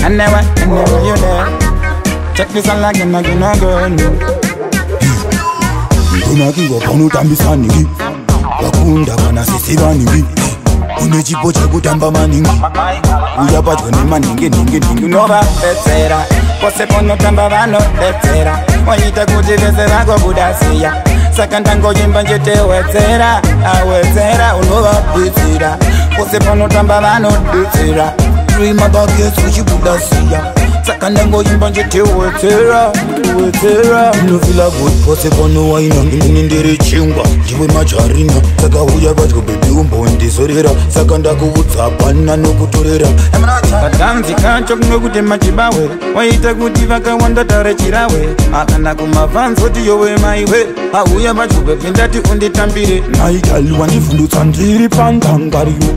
Anyway, anyway you there. Check this all again, again, again. Ndonakirwa panotambisa nhingi, vakunda kana sisi vaningi. Une chipo chekutamba maningi, uya padyo nemanhingi nhingi nhingi. Unovabetsera pose panotamba vanobetsera, waita kuti vese vagobuda siya. Saka ndangoimba njitewedzera awedzera. Unovabetsera pose panotamba vanobetsera, mabaketsi uchibuda siya. Saka ndangoimba njitewedzera wedzera. Ndinofila good pose panowaina. Inini ndiri chingwa, ndiwe majarina. Saka uya padyo baby umbondizorera. Saka ndakuudza hapana nokutorera. Kadanzi kacho kunge machibawe, waita kuti vakawanda tare chirawe. Akana kumavhanzoti yowe maiwe, auya padyo baby ndati unditambire. Naigal wandivhundutsa ndiri pandangariro,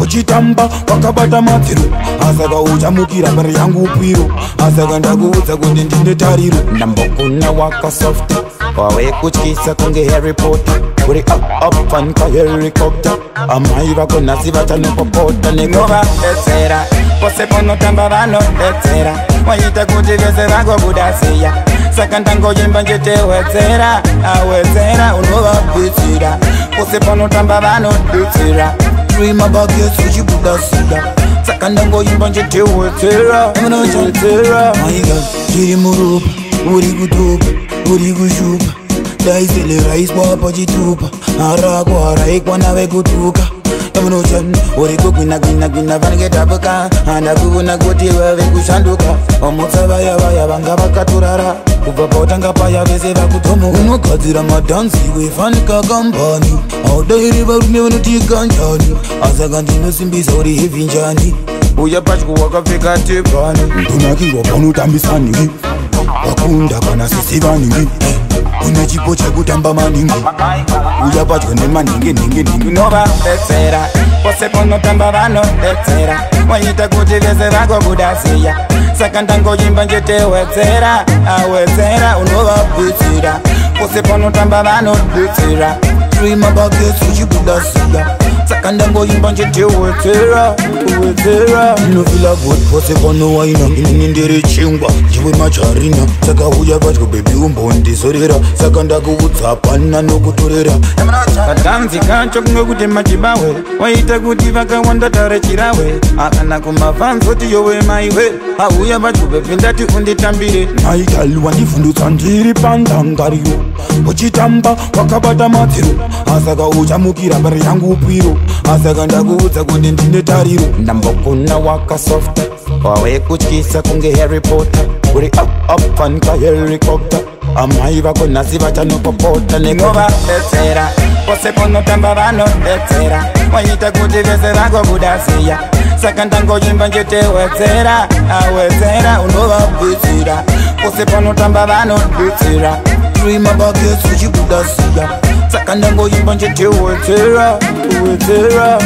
uchitamba wakabata madziro. Asaka uchamukira mberi yangu pwiro. Asaka ndakuudza kuti ndine tariro. Ndambokuna wakasofta, wawe kutyisa kunge Harry Potter. Uri up up fanika helicopter. Amai vako nhasi vachanopopota nekovabetsera. Pose panotamba vanobetsera, waita kuti vese vagobuda siya. Saka ndangoimba njitewedzera awedzera. Unovabetsera pose panotamba vanobetsera, mabaketsi uchibuda siya. Saka ndangoimba njitewedzera wedzera. Maiga ndiri muropa, uri kutopa, uri kushupa. Daiseleraiswa pachitupa, harako haraikwana vekutuka. Yamunochani uri kugwina gwina gwina vanenge tabuka. Handakuona kuti vave kushanduka. Vamutsa vaya vaya vanga vakatorara, kubva pautanga paya vese vakutomuka. Unogadzira madhanzi wefanika kambani, haudairi varume vanoti kanjani. Asaka ndinosimbisa uri heavy njani. Uya padyo wakapfeka tebhani. Ndonakirwa panotambisa nhingi, vakunda kana sisi vaningi. Une chipo chekutamba maningi, uya padyo nemanhingi nhingi nhingi. Unovabetsera pose panotamba vanobetsera, waita kuti vese vagobuda siya. Saka ndangoimba njitewedzera awedzera. Unovabetsera pose panotamba vanobetsera, mabaketsi uchibuda siya. Saka ndangoimba njitewedzera wedzera. Ndinofila good pose panowaina. Inini ndiri chingwa, ndiwe majarina. Saka uya padyo baby umbondizorera. Saka ndakuudza hapana nokutorera. Kadanzi kacho kunge kuti machibawe, waita kuti vakawanda tare chirawe. Akana kumavhanzoti yowe maiwe, auya padyo baby ndati unditambire. Naigal wandivhundutsa ndiri pandangariro, uchitamba wakabata madziro. Asaka uchamukira mberi yangu pwiro. Asaka ndakuudza kuti ndine tariro. Ndambokuna wakasofta, wawe kutyisa kunge Harry Potter. Uri up up fanika helicopter. Amai vako nhasi vachanopopota nekovabetsera. Pose panotamba vanobetsera, waita kuti vese vagobuda siya. Saka ndangoimba njitewedzera awedzera. Unovabetsera pose panotamba vanobetsera, mabaketsi uchibuda siya. Saka ndangoimba njitewedzera wedzera.